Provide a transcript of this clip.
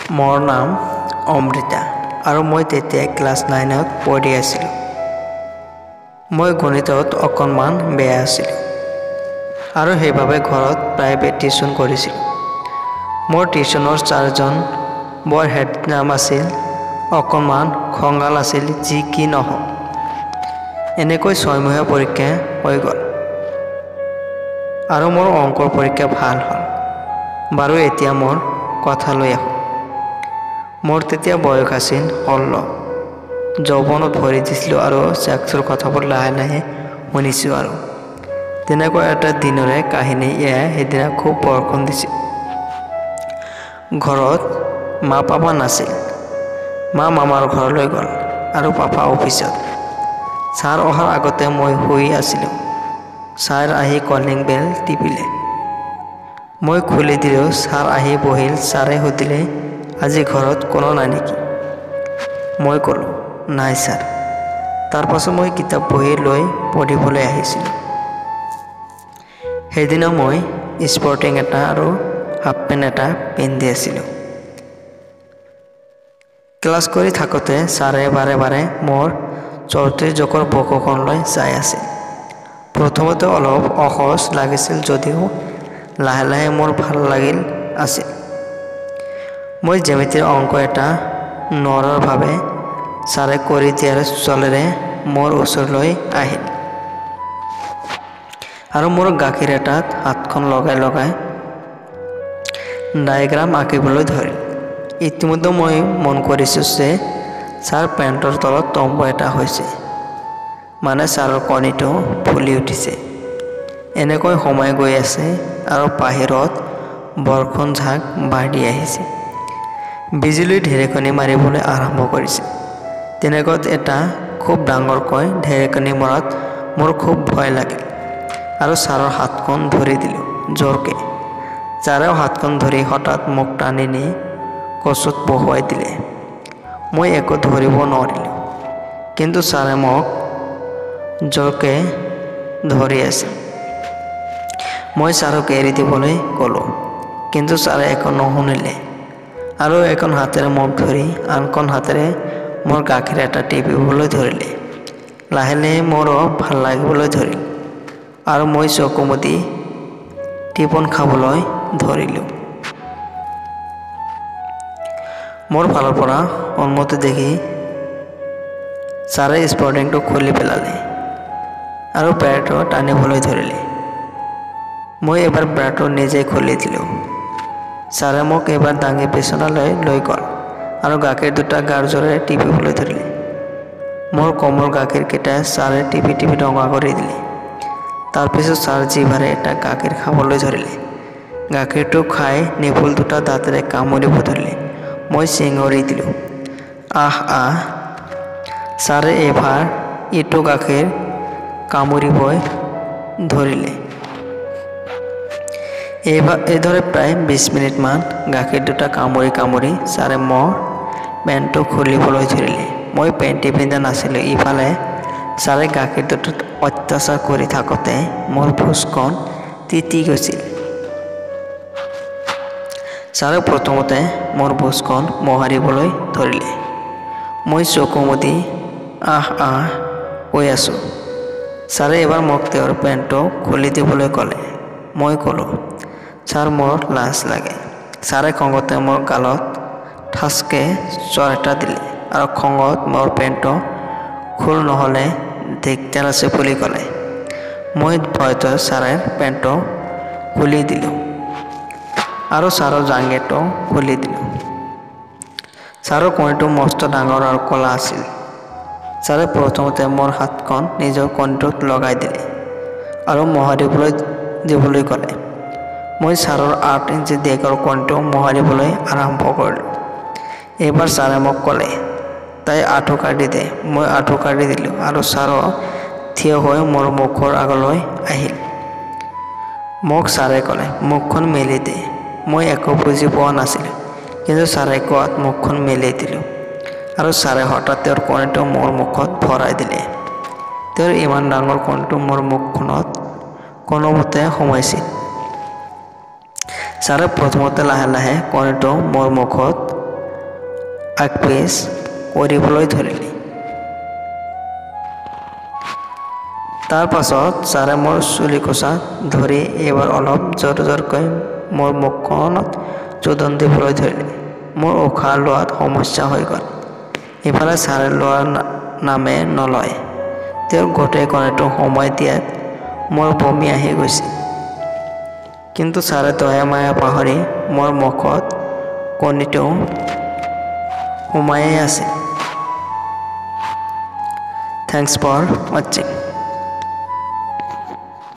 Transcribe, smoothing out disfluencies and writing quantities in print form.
মোৰ নাম অমৃতা আৰু মই তেতিয়া ক্লাছ নাইনত পঢ়ি আছিলোঁ। মই গণিতত অকণমান বেয়া আছিলোঁ আৰু সেইবাবে ঘৰত প্ৰাইভেট টিউশ্যন কৰিছিলোঁ। মোৰ টিউশ্যনৰ ছাৰজন বৰ হেণ্ডচাম আছিল, অকণমান খঙাল আছিল। যি কি নহওক, এনেকৈ ছয়মহীয়া পৰীক্ষা হৈ গ'ল আৰু মোৰ অংকৰ পৰীক্ষা ভাল হ'ল। বাৰু, এতিয়া মোৰ কথালৈ আহোঁ। মোৰ তেতিয়া বয়স আছিল 16। যৌৱনত ভৰি দিছিলোঁ আৰু ছেক্সৰ কথাবোৰ লাহে লাহে শুনিছোঁ। আৰু তেনেকুৱা এটা দিনৰে কাহিনী এয়া। সেইদিনা খুব বৰষুণ দিছিল। ঘৰত মা পাপা নাছিল। মা মামাৰ ঘৰলৈ গ'ল আৰু পাপা অফিচত। ছাৰ অহাৰ আগতে মই শুই আছিলোঁ। ছাৰ আহি কলিং বেল টিপিলে। মই খুলি দিলোঁ। ছাৰ আহি বহিল। ছাৰে সুধিলে, আজি ঘৰত কোনো নাই নেকি? মই ক'লোঁ, নাই ছাৰ। তাৰপাছত মই কিতাপ বহী লৈ পঢ়িবলৈ আহিছিলোঁ। সেইদিনা মই স্পৰ্টিং এটা আৰু হাফ পেণ্ট এটা পিন্ধি আছিলোঁ। ক্লাছ কৰি থাকোঁতে ছাৰে বাৰে বাৰে মোৰ 34 জোখৰ বুকুখনলৈ চাই আছিল। প্ৰথমতে অলপ অসহজ লাগিছিল যদিও লাহে লাহে মোৰ ভাল লাগিল আছিল। মই জ্যামিতিৰ অংক এটা নোৱাৰাৰ বাবে ছাৰে কৰি দিয়াৰ চলেৰে মোৰ ওচৰলৈ আহিল আৰু মোৰ গাখীৰ এটাত হাতখন লগাই লগাই ডায়েগ্ৰাম আঁকিবলৈ ধৰিল। ইতিমধ্যে মই মন কৰিছোঁ যে ছাৰ পেণ্টৰ তলত তম্বু এটা হৈছে, মানে ছাৰৰ কণীটো ফুলি উঠিছে। এনেকৈ সময় গৈ আছে আৰু বাহিৰত বৰষুণ ঝাক বাঢ়ি আহিছে। বিজুলী ঢেৰেকনি মাৰিবলৈ আৰম্ভ কৰিছে। তেনেকুৱাত এটা খুব ডাঙৰকৈ ঢেৰেকনি মৰাত মোৰ খুব ভয় লাগিল আৰু ছাৰৰ হাতখন ধৰি দিলোঁ জোৰকৈ। ছাৰেও হাতখন ধৰি হঠাৎ মোক টানি নি কচুত বহুৱাই দিলে। মই একো ধৰিব নোৱাৰিলোঁ, কিন্তু ছাৰে মোক জোৰকৈ ধৰি আছিল। মই ছাৰক এৰি দিবলৈ ক'লোঁ, কিন্তু ছাৰে একো নুশুনিলে আৰু এখন হাতেৰে মোক ধৰি আনখন হাতেৰে মোৰ গাখীৰ এটা টিপিবলৈ ধৰিলে। লাহে লাহে মোৰো ভাল লাগিবলৈ ধৰিল আৰু মই চকু মুদি টিপন খাবলৈ ধৰিলোঁ। মোৰ ফালৰ পৰা সন্মতি দেখি ছাৰে স্পৰ্টিংটো খুলি পেলালে আৰু ব্ৰাটো টানিবলৈ ধৰিলে। মই এবাৰ ব্ৰাটো নিজে খুলি দিলোঁ। ছাৰে মোক এবাৰ দাঙি বিচনালৈ লৈ গ'ল আৰু গাখীৰ দুটা গাৰ জোৰেৰে টিপিবলৈ ধৰিলে। মোৰ কোমল গাখীৰকেইটা ছাৰে টিপি টিপি ৰঙা কৰি দিলে। তাৰপিছত ছাৰ জিভাৰে এটা গাখীৰ খাবলৈ ধৰিলে। গাখীৰটো খাই নিপুল দুটা দাঁতেৰে কামুৰিব ধৰিলে। মই চিঞৰি দিলোঁ, আহ আহ। ছাৰে এবাৰ ইটো গাখীৰ কামুৰিবই ধৰিলে। এইবাৰ এইদৰে প্ৰায় 20 মিনিটমান গাখীৰ দুটা কামুৰি কামুৰি ছাৰে মোৰ পেণ্টটো খুলিবলৈ ধৰিলে। মই পেণ্টি পিন্ধা নাছিলোঁ। ইফালে ছাৰে গাখীৰ দুটাত অত্যাচাৰ কৰি থাকোঁতে মোৰ ভোজখন তিতি গৈছিল। ছাৰে প্ৰথমতে মোৰ ভোজখন মোহাৰিবলৈ ধৰিলে। মই চকু মুদি আহ আহ কৈ আছোঁ। ছাৰে এবাৰ মোক তেওঁৰ পেণ্টটো খুলি দিবলৈ ক'লে। মই ক'লোঁ, ছাৰ, মোৰ লাজ লাগে। ছাৰে খঙতে মোৰ গালত ঠাচকৈ চৰ এটা দিলে আৰু খঙত মোৰ পেণ্টটো খোল, নহ'লে দিগদাৰ আছে বুলি ক'লে। মই ভয়তে ছাৰৰ পেণ্টটো খুলি দিলোঁ আৰু ছাৰৰ জাংগিয়াটো খুলি দিলোঁ। ছাৰৰ কণীটো মস্ত ডাঙৰ আৰু ক'লা আছিল। ছাৰে প্ৰথমতে মোৰ হাতখন নিজৰ কণীটোত লগাই দিলে আৰু মোহাৰিবলৈ দিবলৈ ক'লে। মই ছাৰৰ 8 ইঞ্চি দীঘল কণীটো মোহাৰিবলৈ আৰম্ভ কৰিলোঁ। এইবাৰ ছাৰে মোক ক'লে, তাই আঁঠু কাঢ়ি দে। মই আঁঠু কাঢ়ি দিলোঁ আৰু ছাৰো থিয় হৈ মোৰ মুখৰ আগলৈ আহিল। মোক ছাৰে ক'লে, মুখখন মেলি দে। মই একো বুজি পোৱা নাছিলোঁ, কিন্তু ছাৰে কোৱাত মুখখন মেলি দিলোঁ আৰু ছাৰে হঠাৎ তেওঁৰ কণীটো মোৰ মুখত ভৰাই দিলে। তেওঁৰ ইমান ডাঙৰ কণীটো মোৰ মুখখনত কোনোমতে সোমাইছিল। ছাৰে প্ৰথমতে লাহে লাহে কণীটো মোৰ মুখত আগপিছ কৰিবলৈ ধৰিলে। তাৰ পাছত ছাৰে মোৰ চুলিকোচা ধৰি এইবাৰ অলপ জোৰ জোৰকৈ মোৰ মুখখনত চোদন দিবলৈ ধৰিলে। মোৰ উশাহ লোৱাত সমস্যা হৈ গ'ল। ইফালে ছাৰে লোৱাৰ নামে নলয়। তেওঁৰ গোটেই কণীটো সোমোৱাই দিয়াত মোৰ বমি আহি গৈছিল। কিন্তু ছাৰে দয়া মায়া পাহৰি মোৰ মুখত কণীটো সোমায়েই আছিল। Thanks for ৱাচিং।